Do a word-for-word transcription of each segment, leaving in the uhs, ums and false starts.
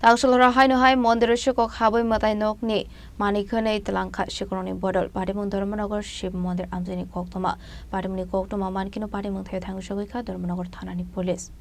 Tangsolhora haino hai mondir sikok habwi mwtai nokni manwi khwnwi twlangkha sikorokni bodol. Patimung Dharmanagar Shiv Mondir amchaini koktwma. Patimungni koktwma mankhe no patimung thaio thangwi sogwi kha Dharmanagar thanani police.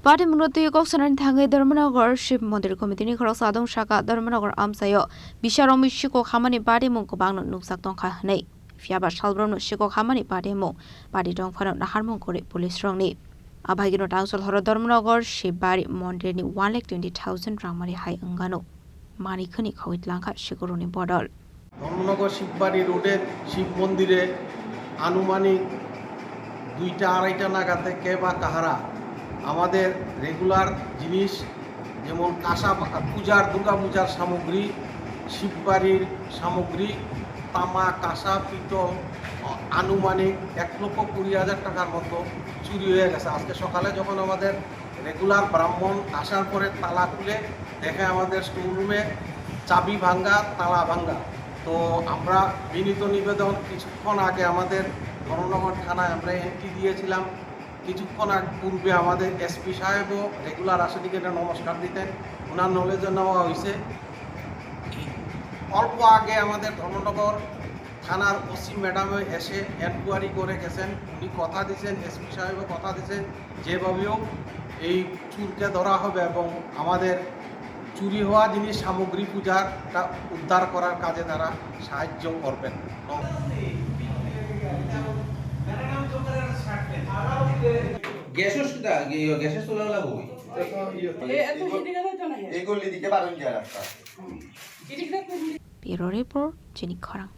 Patimungno twi kok sanani thangwi Dharmanagar Shiv Mondir Committee-ni khoroksa adong saka Dharmanagar amchaio bisarokni sikok hamani patimung kwbangno nukjak tongkha hwnwi. Phiyaba salbrumno sikok hamani patimung pati tongphano naharmung kwrwi police rokni. Abhagino tangsolhoro Dharmanagar Shivbari Mondirni one lakh twenty thousand rangmari hai wngano. Manwi khwnwi khawi tlangkha sikorokni bodol. Dharmanagar শিববাড়ি রোডের শিব মন্দিরে আনুমানিক দুইটা আড়াইটা নাগাদে কে বা কাহারা আমাদের রেগুলার জিনিস, যেমন কাঁসা বা-, পূজার, দুর্গা পূজার সামগ্রী, শিববাড়ির সামগ্রী, তামা, কাঁসা, পিতল, আ-, আনুমানিক এক লক্ষ কুড়ি হাজার টাকার মতো চুরি হয়ে গেছে। আজকে সকালে যখন আমাদের রেগুলার ব্রাহ্মণ আসার পরে তালা খুলে দেখে আমাদের স্টোর রুমে চাবি ভাঙ্গা, তালা ভাঙ্গা। তো আমরা বিনীত নিবেদন, কিছুক্ষণ আগে আমাদের ধর্মনগর থানায় আমরা এন্ট্রি দিয়েছিলাম। কিছুক্ষণ আগ-, পূর্বে আমাদের এসপি সাহেবও রেগুলার আসে, দিকে একটা নমস্কার দিতেন, ওনার নলেজে নেওয়া হয়েছে। অল্প আগে আমাদের ধর্মনগর থানার ওসি ম্যাডামও এসে এনকোয়ারি করে গেছেন। উনি কথা দিয়েছেন, এসপি সাহেবও কথা দিয়েছেন, যেভাবেও এই চুরকে ধরা হবে এবং আমাদের চুরি হওয়া জিনিস সামগ্রী পূজারটা উদ্ধার করার কাজে তারা সাহায্য করবেন। গ্যাসের সুদা, গ্যাসের চুলা লাগবো। এগুলি দিকে বারো যায় রাস্তা। Bureau Report, Chini Khorang.